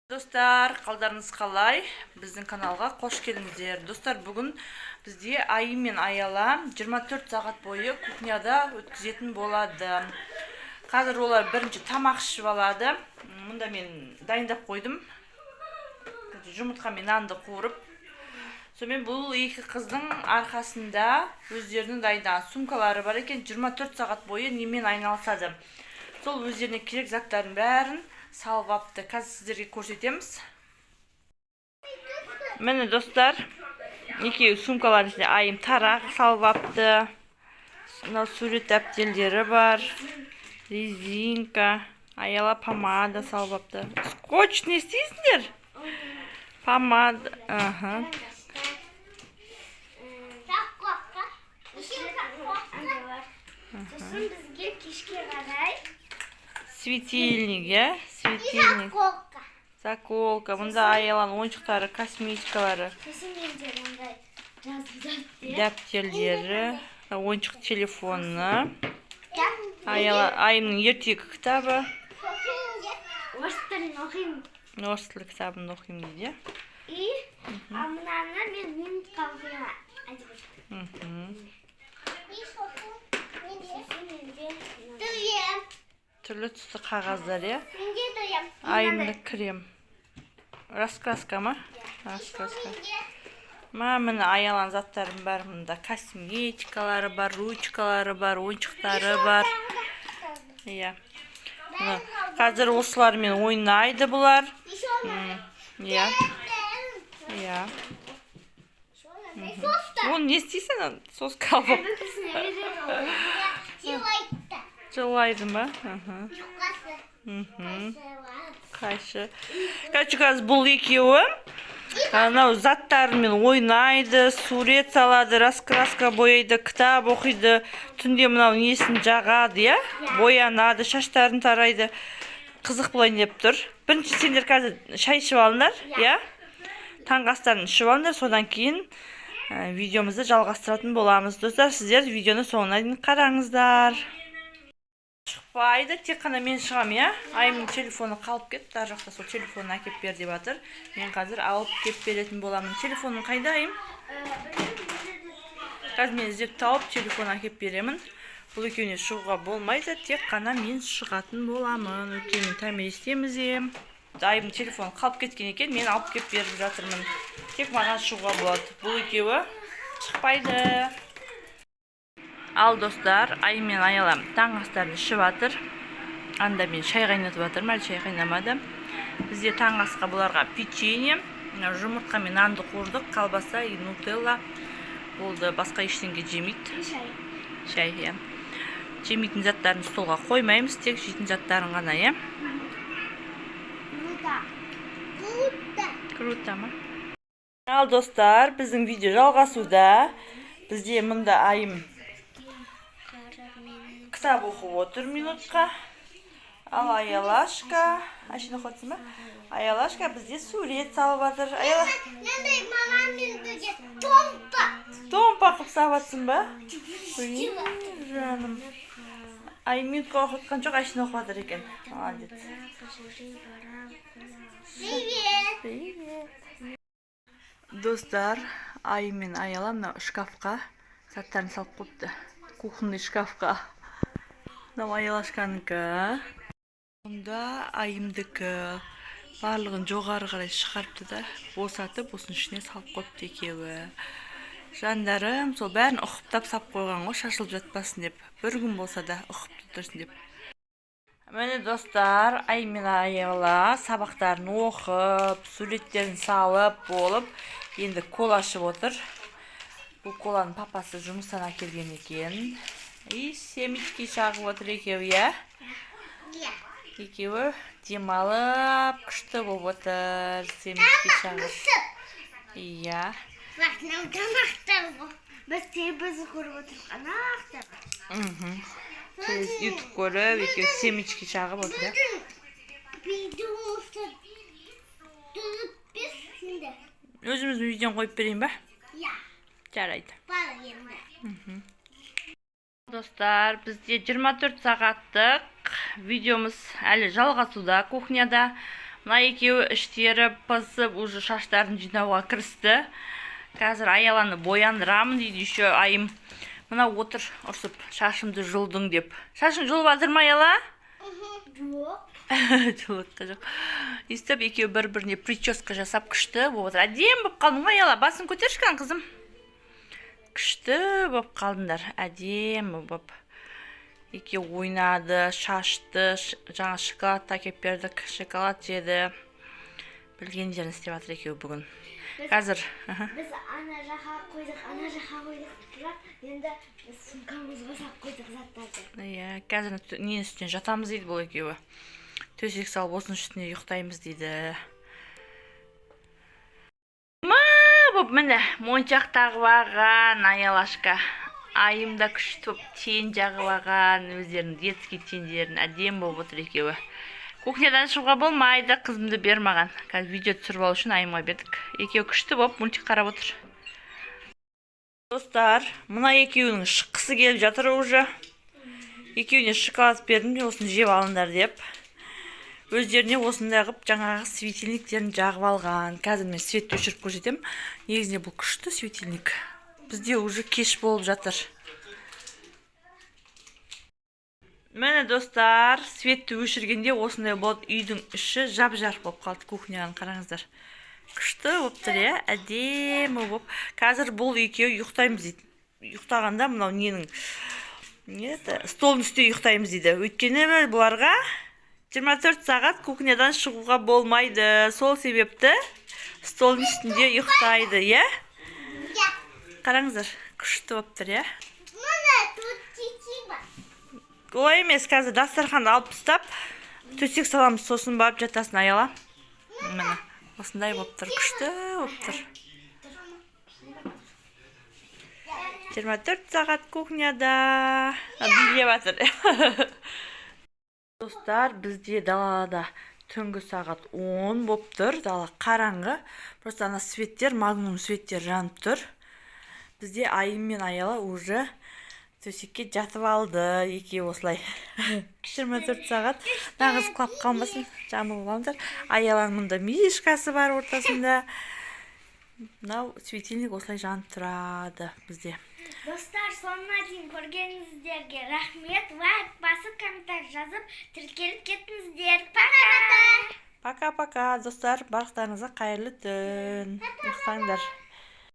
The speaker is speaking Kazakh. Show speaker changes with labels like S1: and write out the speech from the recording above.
S1: Достар, қалдарыңыз қалай? Біздің каналға қош келдіңіздер. Достар, бүгін бізде Айым мен Аяла 24 сағат бойы кухняда өткізетін болады. Қазір олар бірінші тамақ ішіп алады. Мұнда мен дайындап қойдым. Жұмыртқа мен нанды қуырып. Сонымен, бұл екі қыздың арқасында өздерінің дайындаған сумкалары бар екен. 24 сағат бойы немен айналысады? Сол өздеріне керек заттардың бәрін салып алыпты. Қазір сіздерге көрсетеміз. Міне, достар, екеуі сумкалардың ішінде. Айым тарақ салып алыпты. Мынау сурет дәптерлері бар, резинка. Аяла помада салып алыпты. Скотч не істейсіңдер? Помада, аха.
S2: Заколка. Еще заколка. Сосын бізге кешке қарай
S1: Светильник, иә, светильник.
S2: Заколка.
S1: Заколка. Мұнда Аяланың ойыншықтары, косметикалары.
S2: Сосын менде мындай жазу дәптер.
S1: Дәптерлері, ойыншық телефоны. Аяла, Айымның ертегі кітабы.
S2: Орыс тілін оқимын.
S1: Орыс тілі кітабын оқимын дейді, иә.
S2: И а мынаны мен минутқа оқимын әдебиет. Сосын менде мынандай.
S1: Түрлі түсті қағаздар, иә. Айымды крем, раскраска ма, раскраска ма? Міне, Аяланың заттарының бәрі мында: косметикалары бар, ручкалары бар, ойыншықтары бар, иә. Мына қазір осылармен ойнайды бұлар. Иә, оны не істейсің, соска алып? Жылайды ма? Аха. Қайшы. Короче, қазір бұл екеуі анау заттарымен ойнайды, сурет салады, раскраска бояйды, кітап оқиды, түнде мынау несін жағады, иә, боянады, шаштарын тарайды. Қызық болайын деп тұр. Бірінші сендер қазір шай ішіп алыңдар, иә, таңғы астарын ішіп алыңдар, содан кейін видеомызды жалғастыратын боламыз. Достар, сіздер видеоны соңына дейін қараңыздар. Шықпайды, тек қана мен шығамын, иә. Айымның телефоны қалып кетті ар жақта, сол телефонын әкеліп бер деп жатыр. Мен қазір алып келіп беретін боламын. Телефоның қайда, Айым? Қазір мен іздеп тауып, телефон әкеліп беремін. Бұл екеуіне шығуға болмайды, тек қана мен шығатын боламын, өйткені мен Томиристеміз де. Айымның телефоны қалып кеткен екен, мен алып келіп беріп жатырмын. Тек маған шығуға болады, бұл екеуі шықпайды. Ал, достар, Айым мен Аяла таңғы астарын ішіп жатыр. Анда мен шай қайнатып жатырмын, әлі шай қайнамады. Бізде таңғы асқа бұларға печенье, мына жұмыртқа мен нанды қуырдық, колбаса и нутелла болды, басқа ештеңе жемейді.
S2: Шай.
S1: Шай, иә. Жемейтін заттарын столға қоймаймыз, тек жейтін заттарын ғана, иә.
S2: Круто. Круто.
S1: Круто ма? Ал, достар, біздің видео жалғасуда. Бізде мында Айым кітап оқып отыр минутқа, ал Аялашка, әшейін оқып жатсың ба? Аялашка бізде сурет салып жатыр. Аяла.
S2: Мынандай мамаммен бірге томпа.
S1: Томпа қылып салып жатсың ба? Ой, жаным. Айым минутқа оқып жатқан жоқ, әшейін оқып жатыр екен, молодец.
S2: Привет.
S1: Привет. Достар, Айым мен Аяла мына шкафқа заттарын салып қойыпты, кухонный шкафқа. Мынау Аялашканікі, мұнда Айымдікі. Барлығын жоғары қарай шығарыпты да, босатып, осының ішіне салып қойыпты екеуі. Жандарым, сол бәрін ұқыптап салып қойған ғой, шашылып жатпасын деп, бір күн болса да ұқыпты тұрсын деп. Міне, достар, Айым мен Аяла сабақтарын оқып, суреттерін салып болып, енді кола ішіп отыр. Бұл коланы папасы жұмыстан әкелген екен. И семечки шағып отыр екеуі, иә.
S2: Иә.
S1: Екеуі демалып, күшті болып отыр, семечки шағып.
S2: Мысық.
S1: Иә.
S2: Бақ, мынау тамақтар ғой. Біз телевизор көріп отырмық ана жақта.
S1: Ютуб көріп, екеуі семечки шағып отыр, иә.
S2: Біздің видеомызды түсіріп берші.
S1: Өзіміздің видеоны қойып берейін ба?
S2: Иә.
S1: Жарайды.
S2: Бар енді.
S1: Достар, бізде 24 сағаттық видеомыз әлі жалғасуда кухняда. Мына екеуі іштері пысып, уже шаштарын жинауға кірісті. Қазір Аяланы бояндырамын дейді еще Айым. Мына отыр ұрсып, шашымды жұлдың деп. Шашың жұлып жатыр ма, Аяла?
S2: Жоқ.
S1: Жұлып жатқан жоқ. Өйстіп екеуі бір біріне прическа жасап, күшті болып отыр. Әдемі болып қалдың ғой, Аяла. Басын көтерші, кән, қызым. Күшті болып қалдыңдар, әдемі болып. Екеуі ойнады, шашты, жаңа шоколад та әкеліп бердік, шоколад жеді. Білгендерін істеп жатыр екеуі бүгін. Қазір
S2: Біз ана жаққа қойдық, ана жаққа қойдық, бірақ енді біз сумкамызға салып қойдық заттарды.
S1: Иә, қазір ненің үстіне жатамыз дейді бұл екеуі. Төсек салып, осының үстіне ұйықтаймыз дейді. Ма болып, міне, моншақ тағып алған Аялашка. Айым да күшті болып тень жағып алған, өздерінің детский тендерін, әдемі болып отыр екеуі. Кухнядан шығуға болмайды, қызымды бер маған. Қазір видео түсіріп алу үшін Айымға бердік. Екеуі күшті болып мультик қарап отыр. Достар, мына екеуінің шыққысы келіп жатыр уже. Екеуіне шоколад бердім де, осыны жеп алыңдар деп. Өздеріне осындай қылып жаңағы светильниктерін жағып алған. Қазір мен светті өшіріп көрсетемін. Негізінде бұл күшті светильник. Бізде уже кеш болып жатыр. Міне, достар, светті өшіргенде осындай болады. Үйдің іші жап-жарық болып қалды, кухняны қараңыздар. Күшті болып тұр, иә, әдемі болып. Қазір бұл екеуі ұйықтаймыз дейді. Ұйықтағанда мынау ненің, не это, столдың үстінде ұйықтаймыз дейді. Өйткені бұларға 24 сағат кухнядан шығуға болмайды. Сол себепті столдың үстінде ұйықтайды, иә?
S2: Иә.
S1: Қараңыздар, күшті болып тұр, иә?
S2: Міне, тут тетива.
S1: Олай емес, қазір дастарханды алып тастап, төсек саламыз, сосын барып жатасың, Аяла. Міне, осындай болып тұр, күшті болып тұр. 24 сағат кухняда билеп жатыр. Достар, бізде далада түнгі сағат 10 болып тұр, дала қараңғы. Просто ана светтер, магнум светтер жанып тұр. Бізде Айым мен Аяла уже төсекке жатып алды, екеуі осылай. 24 сағат. Нағыз құлап қалмасын, жамылып алыңдар. Аяланың мұнда мишкасы бар ортасында. Мынау светильник осылай жанып тұрады бізде.
S2: Достар, соңына дейін көргеніңіздерге рахмет. Лайк басып, комментарий жазып, тіркеліп кетіңіздер. Пока!
S1: Пока-пока, достар, барлықтарыңызға қайырлы түн. Ұйықтаңдар.